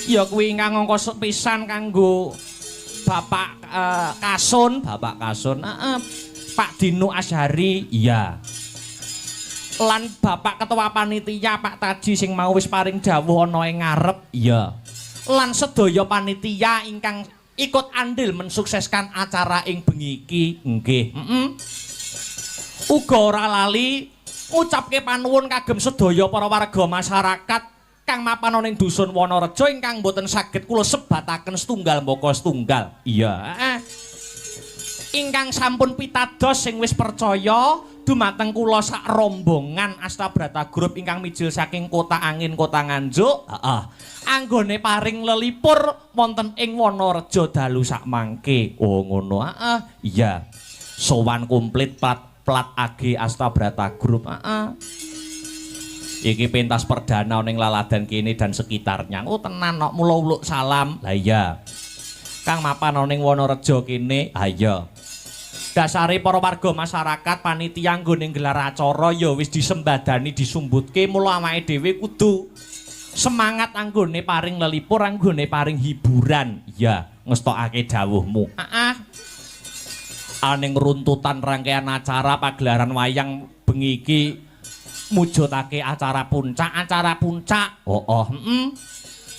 [SPEAKER 1] Ya kuwi ingkang angka sepisan kanggo Bapak Kasun, Bapak Kasun, heeh. Pak Dino Ashari, iya. Lan Bapak Ketua Panitia Pak Taji sing mau wis paring dawuh ana ing ngarep, iya. Lan sedaya panitia ingkang ikut andil mensukseskan acara ing bengi iki, nggih. Heeh. Uga ora lali ngucapke panuwun kagem sedaya para warga masyarakat kang mapan ana ing dusun Wonorejo ingkang boten saged kula sebataken setunggal mbaka setunggal. Iya, heeh. Ingkang sampun pitados sing wis percaya dumateng kula sak rombongan Astabrata Group ingkang mijil saking Kota Angin Kota Nganjuk, heeh. Anggone paring lelipur wonten ing Wonorejo dalu sakmangke. Oh ngono, heeh. Iya. Sowan komplit plat AG Astabrata Group. Heeh. Iki pentas perdana ning Laladan kene dan sekitarnya. Oh tenan kok, mula uluk salam. Lah iya. Kang mapan ning Wonorejo kene. Ha iya. Dasare para warga masyarakat panitia nggone nggelar acara ya wis disembadani disumbutke, mula awake dhewe kudu semangat anggone paring lelipur, anggone paring hiburan. Ya, ngestokake dawuhmu. Heeh. Aning runtutan rangkaian acara pagelaran wayang bengi iki mujudake acara puncak, acara puncak. Oh, heeh.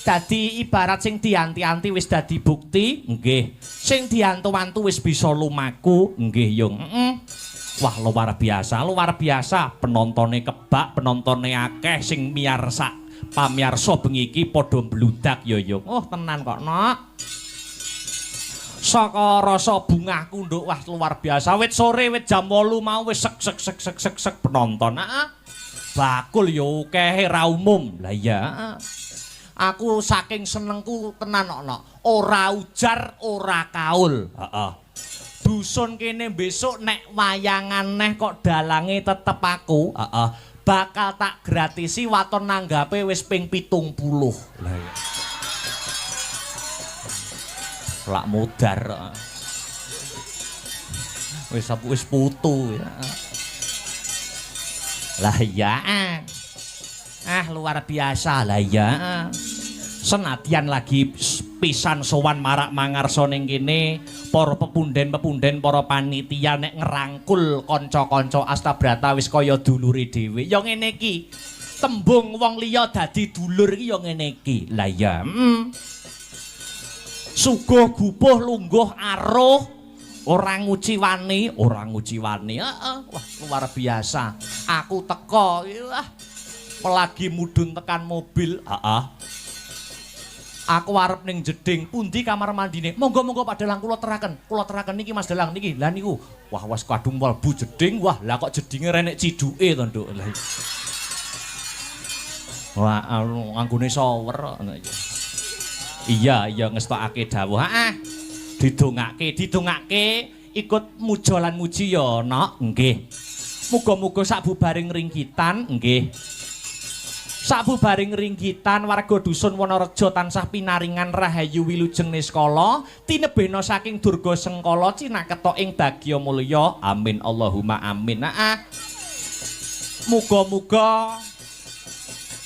[SPEAKER 1] Dadi ibarat sing dianti-anti wis dadi bukti, nggih. Sing diantu-antu wis bisa lumaku, nggih, Yung. Heeh. Wah, luar biasa, luar biasa. Penontone kebak, penontone akeh sing miyarsa. Pamiyarsa bengi iki padha mbludak ya, Yung. Oh, tenan kok, Nok. Saka rasa bungahku, Nduk, wah luar biasa. Wit sore wit jam 8 mau wis sek sek sek sek sek sek penonton. Heeh. Bakul ya akeh ra umum. Lah iya, heeh. Aku saking senengku tenan kok, Nok. Ora ujar, ora kaul. Heeh. Dusun kene besok nek wayangan neh kok dalange tetep aku, heeh. Bakal tak gratisi waton nanggape wis ping 70. Lah iya. Lak mudar. Wis wis putu ya. Lah iya. Ah luar biasa lah ya. Senadyan lagi pisan sowan marak mangarsa ning kene, para pepunden-pepunden, para panitia nek ngerangkul kanca-kanca Astabrata wis kaya dulure dhewe. Ya ngene iki. Tembung wong liya dadi dulur iki ya ngene iki. Lah iya. Suguh gupuh lungguh aruh ora nguciwani, ora nguciwani. Heeh, wah luar biasa. Aku teko, wah lagi mudhun tekan mobil, heeh. Aku arep ning jeding, pundi kamar mandine? Monggo-monggo Pak Dalang kula teraken. Kula teraken niki Mas Dalang niki. Lah niku. Wah wis kadung mlebu jeding, wah lah kok jedinge renek ciduke to, Nduk. Lah. Wah, anggone shower. Iya, iya ngestokake dawuh. Heeh. Didongake, didongake ikut muja lan muji ya, Nok. Nggih. Muga-muga sabubaring ringgitan, nggih. Sabubaring ringgitan warga dusun Wonorejo tansah pinaringan rahayu wilujeng niskala tinebihna saking durga sengkala cinaketa ing bagya mulya. Amin Allahumma amin. Heeh. Muga-muga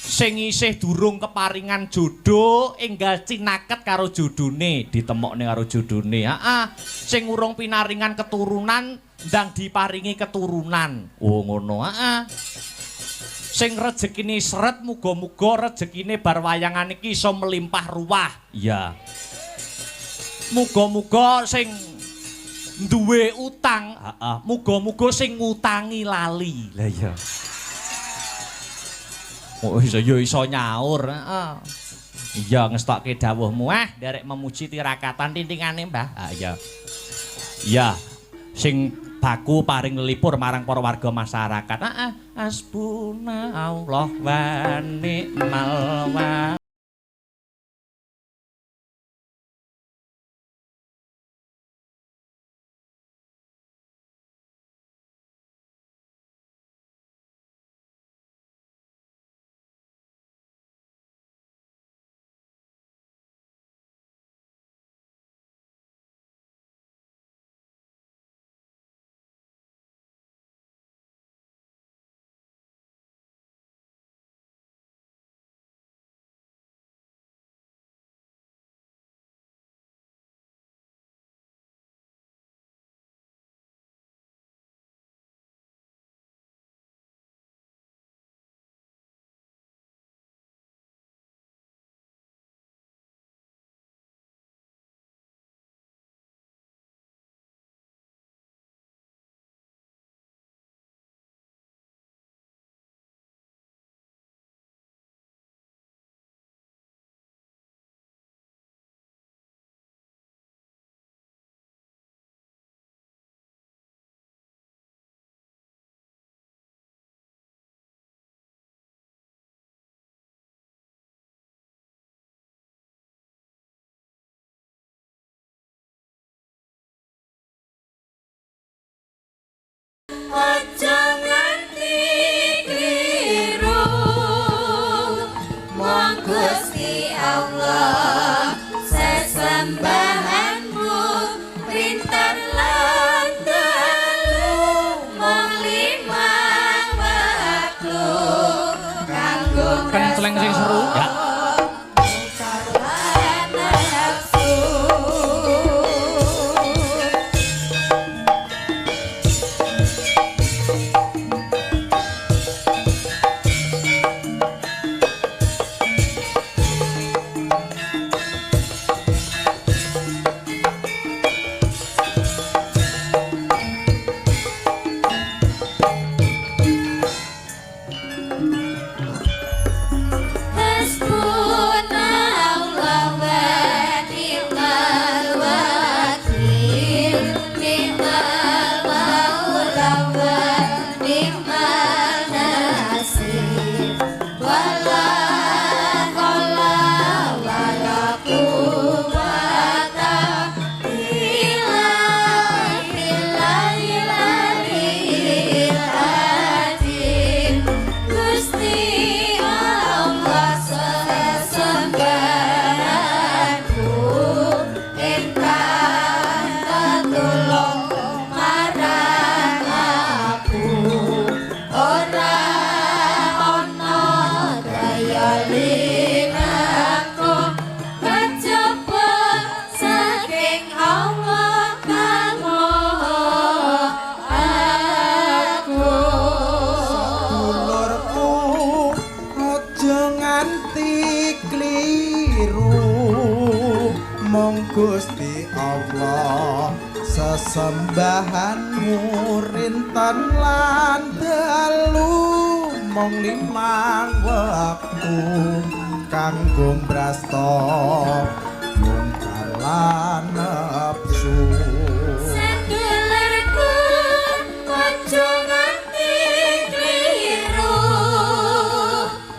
[SPEAKER 1] sing isih durung keparingan jodoh enggal cinaket karo jodone, ditemokne karo jodone. Heeh. Sing urung pinaringan keturunan ndang diparingi keturunan. Oh ngono. Heeh. Sing rejekine seret muga-muga rejekine bar wayangan iki iso melimpah ruah. Iya. Muga-muga sing duwe utang, heeh, muga-muga sing ngutangi lali. Lah iya. Oh iso ya iso nyaur, heeh. Iya ngestokke dawuhmu ah, nderek memuji tirakatan tintingane, Mbah. Ah iya. Iya. Sing baku paring lelipur marang para warga masyarakat. Heeh, hasbuna Allah wa ni'mal wakil. Kencleng sing seru ya.
[SPEAKER 3] Gusti Allah sesembahanmu rinten lan dalu mung limang wektu kanggo mbrasta mungkar lan nepsu.
[SPEAKER 2] Sedulurku aja nganti kliru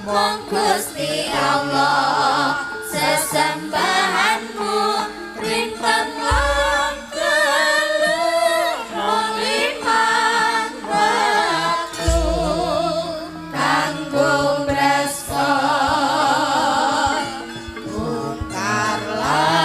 [SPEAKER 2] mung Gusti Allah sesembahanmu rinten lan dalu mung limang wektu kanggo mbrasta mungkar lan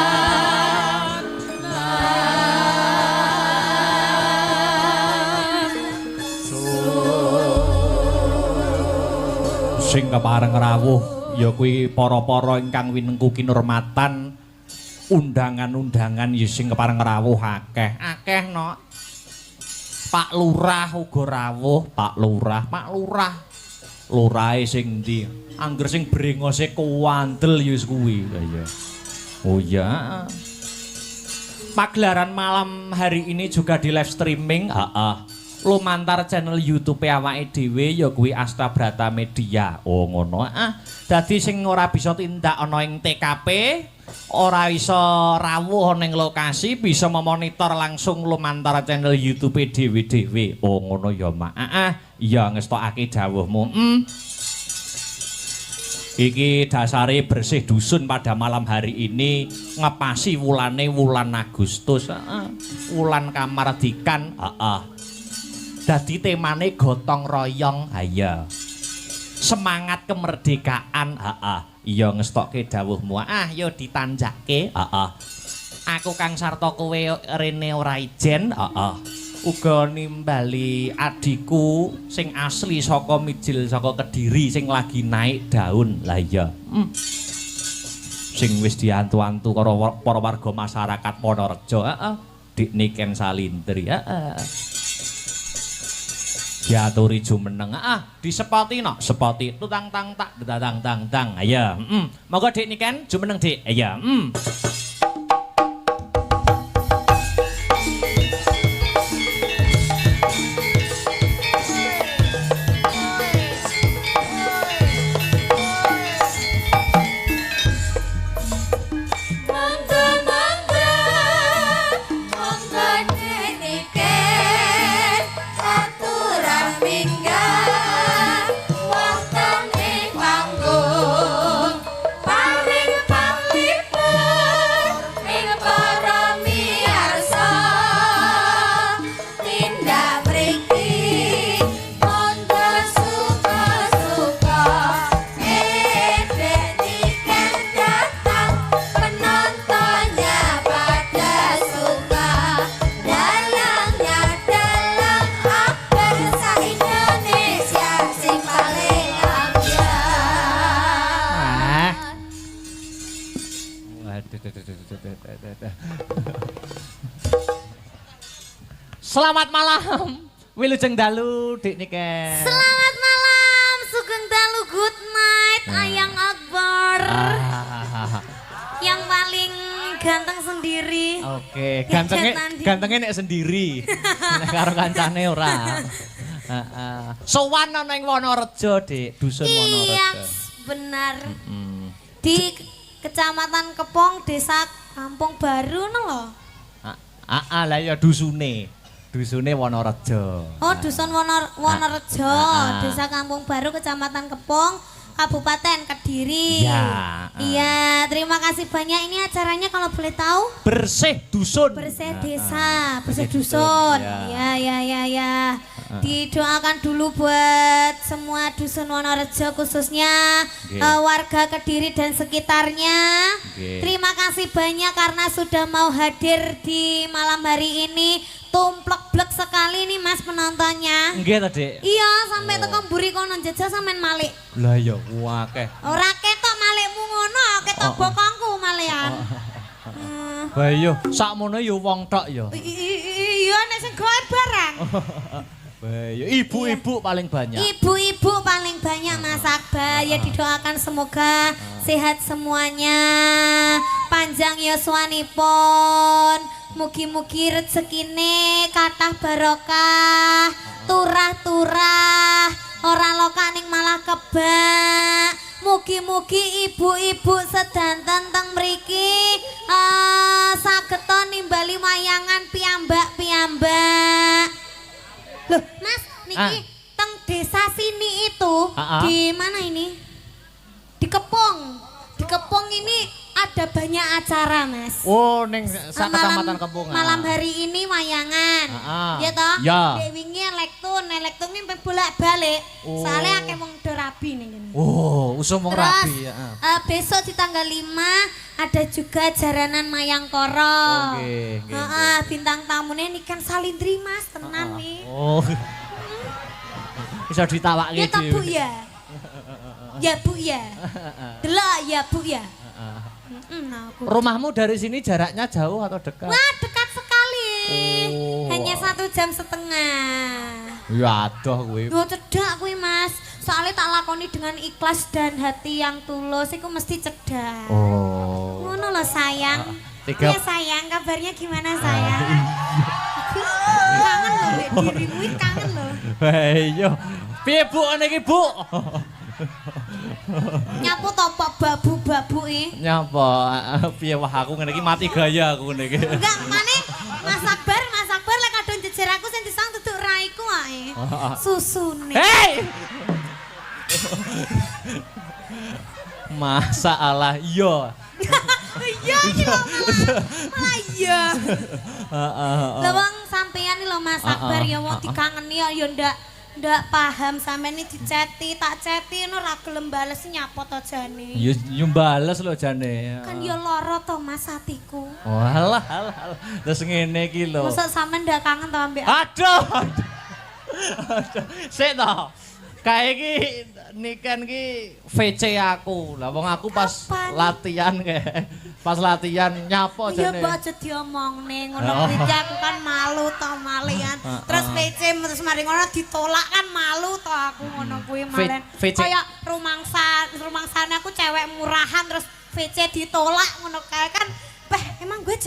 [SPEAKER 1] Sing kepareng rawuh ya kuwi para-para ingkang winengku kinurmatan, undangan-undangan ya sing kepareng rawuh akeh. Akeh no. Pak Lurah uga rawuh, Pak Lurah, Pak Lurah. Lurahe sing endi? Angger sing brengose kuwandel ya wis kuwi. Lah iya. Oh iya. Pagelaran malam hari ini juga di live streaming, heeh. Lumantar channel YouTube awake dhewe ya kuwi Astabrata Media. Oh ngono. Ah, dadi sing ora bisa tindak ana ing TKP, ora iso rawuh ana ing lokasi, bisa memonitor langsung lumantar channel YouTube dhewe-dhewe. Oh ngono ya, Mak. Ah, iya ngestokake dawuhmu. Iki dasare bersih dusun pada malam hari ini ngepasi wulane wulan Agustus, heeh. Wulan kamardikan, heeh. Dadi temane gotong royong, ha iya. Semangat kemerdekaan, heeh. Iya ngestokke dawuhmu. Ah, yo ditanjake, heeh. Aku Kang Sarto kowe rene ora ijen, heeh. Uga nimbali adhiku sing asli saka Mijil saka Kediri sing lagi naik daun. Lah iya. Sing wis diantu-antu karo para warga masyarakat Wonorejo, heeh. Dik Niken Salindri, heeh. Diaturi jumeneng, ah disepoti no, sepoti tutang tang tak tang tang tang, ayo, monggo Dik Niken jumeneng Dik, ayo,
[SPEAKER 2] Monggo monggo, monggo Dik Niken aturan minggah wonten ing panggung paring panglipur.
[SPEAKER 1] Dah, dah. Selamat malam. Wilujeng dalu, Dik Niken.
[SPEAKER 2] Selamat malam, sugeng dalu, good night, Ayang Akbar.
[SPEAKER 1] Ah.
[SPEAKER 2] Yang paling ganteng sendiri.
[SPEAKER 1] Oke, gantengnya
[SPEAKER 2] Tadi.
[SPEAKER 1] Gantengnya nek sendiri. Nek karo kancane ora. Heeh. Sowan ana ing Wonorejo, Dik, dusun
[SPEAKER 2] Iya,
[SPEAKER 1] Wonorejo.
[SPEAKER 2] Benar. Di Kecamatan Kepong, Desa Kampung Baru no lho.
[SPEAKER 1] Ah, ah, lah ya dusune. Dusune Wonorejo.
[SPEAKER 2] Oh, Dusun Wonorejo,
[SPEAKER 1] Ah, ah.
[SPEAKER 2] Desa Kampung Baru, Kecamatan Kepong, Kabupaten Kediri.
[SPEAKER 1] Iya, ah.
[SPEAKER 2] Iya, terima kasih banyak. Ini acaranya kalau boleh tahu?
[SPEAKER 1] Bersih dusun.
[SPEAKER 2] Bersih
[SPEAKER 1] Ah,
[SPEAKER 2] desa,
[SPEAKER 1] ah.
[SPEAKER 2] Bersih dusun.
[SPEAKER 1] Ya.
[SPEAKER 2] Ya. Didoakan dulu buat semua dusun Wonorejo, khususnya warga Kediri dan sekitarnya. Terima kasih banyak karena sudah mau hadir di malam hari ini. Tumplek blek sekali nih, Mas, penontonnya.
[SPEAKER 1] Nggih ta, Dik?
[SPEAKER 2] Iya, sampai teko mburi kono jajal sampean malik.
[SPEAKER 1] Lah ya akeh.
[SPEAKER 2] Ora ketok malikmu ngono, ketok bokongku malian.
[SPEAKER 1] Lah iya, sakmono ya wong tok ya.
[SPEAKER 2] Iya, nek sing gawe barang.
[SPEAKER 1] Lah iya, ibu-ibu paling banyak.
[SPEAKER 2] Ibu-ibu paling banyak, Mas Akbar. Ya, didoakan semoga sehat semuanya. Panjang yuswanipun. Mugi-mugi rezekine kathah barokah, turah-turah, ora lokak ning malah kebak. Mugi-mugi ibu-ibu sedanten teng mriki sageta nimbali wayangan piyambak-piyambak. Loh, Mas, niki teng desa sini itu di mana ini? Di Kepong. Di Kepong ini ada banyak acara, Mas.
[SPEAKER 1] Oh, ning sak
[SPEAKER 2] Malam,
[SPEAKER 1] kecamatan Kepung.
[SPEAKER 2] malam hari ini wayangan. Ya toh?
[SPEAKER 1] Ya.
[SPEAKER 2] Dek wingi elektun, elektun ini bolak-balik.
[SPEAKER 1] Oh.
[SPEAKER 2] Soalnya akeh wong do rabi ning kene.
[SPEAKER 1] Oh, usum wong
[SPEAKER 2] Terus,
[SPEAKER 1] rabi, heeh.
[SPEAKER 2] Besok di tanggal 5 ada juga jaranan Mayangkara.
[SPEAKER 1] Oh, nggih,
[SPEAKER 2] Heeh, bintang tamunya Niken Salindri, Mas, tenan nih.
[SPEAKER 1] Oh. Bisa ditawake
[SPEAKER 2] Ya ta, Bu,
[SPEAKER 1] dhewe.
[SPEAKER 2] ya. Ya, Bu, ya. Delok ya, Bu, ya. Nah, aku.
[SPEAKER 1] Rumahmu dari sini jaraknya jauh atau dekat?
[SPEAKER 2] Wah, dekat sekali.
[SPEAKER 1] Oh.
[SPEAKER 2] Hanya 1,5 jam.
[SPEAKER 1] Ya adoh kuwi.
[SPEAKER 2] Yo cedak kuwi, Mas. Soalnya tak lakoni dengan ikhlas dan hati yang tulus, iku mesti cedak.
[SPEAKER 1] Oh.
[SPEAKER 2] Ngono loh, sayang.
[SPEAKER 1] Tiga-
[SPEAKER 2] Iya sayang, kabarnya gimana, sayang? Kangen loh mbek dirimu, iki kangen loh.
[SPEAKER 1] Wah iya. Piye, Bu, ngene iki, Bu?
[SPEAKER 2] Nyapu topok babu-babu i.
[SPEAKER 1] Nyapa? Piye, wah, aku ngene iki mati gaya aku ngene iki.
[SPEAKER 2] Enggak, mane Mas Akbar, Mas Akbar lek kadung jejer aku sing disang duduk raiku ae. Susune.
[SPEAKER 1] Hei! Masalah iya.
[SPEAKER 2] Iya iki lho malah, malah iya.
[SPEAKER 1] Heeh.
[SPEAKER 2] Lah wong sampean iki lho, Mas Akbar, ya wong dikangeni ya ya ndak ndak paham. Sampean iki diceti, tak ceti ngono ora gelem bales, nyapa to jane.
[SPEAKER 1] Ya yo bales lho jane.
[SPEAKER 2] Kan ya lara to, Mas, atiku.
[SPEAKER 1] Walah, alah, alah. Terus ngene iki lho.
[SPEAKER 2] Masa sampean ndak kangen to ambek aku?
[SPEAKER 1] Aduh. Aduh. Aduh. Sik to. Kae iki Niken ki VC aku. Lah wong aku pas
[SPEAKER 2] Kapan?
[SPEAKER 1] Latihan kae. Pas latihan nyapa
[SPEAKER 2] Ya
[SPEAKER 1] jane.
[SPEAKER 2] mbok aja diomongne ngono
[SPEAKER 1] Oh.
[SPEAKER 2] kuwi, aku kan malu to malian. Terus VC terus mari ngono ditolak kan malu to aku ngono kuwi malen.
[SPEAKER 1] VC.
[SPEAKER 2] Kayak rumangsa rumangsane aku cewek murahan terus VC ditolak ngono kae kan. Beh, emang gue cewek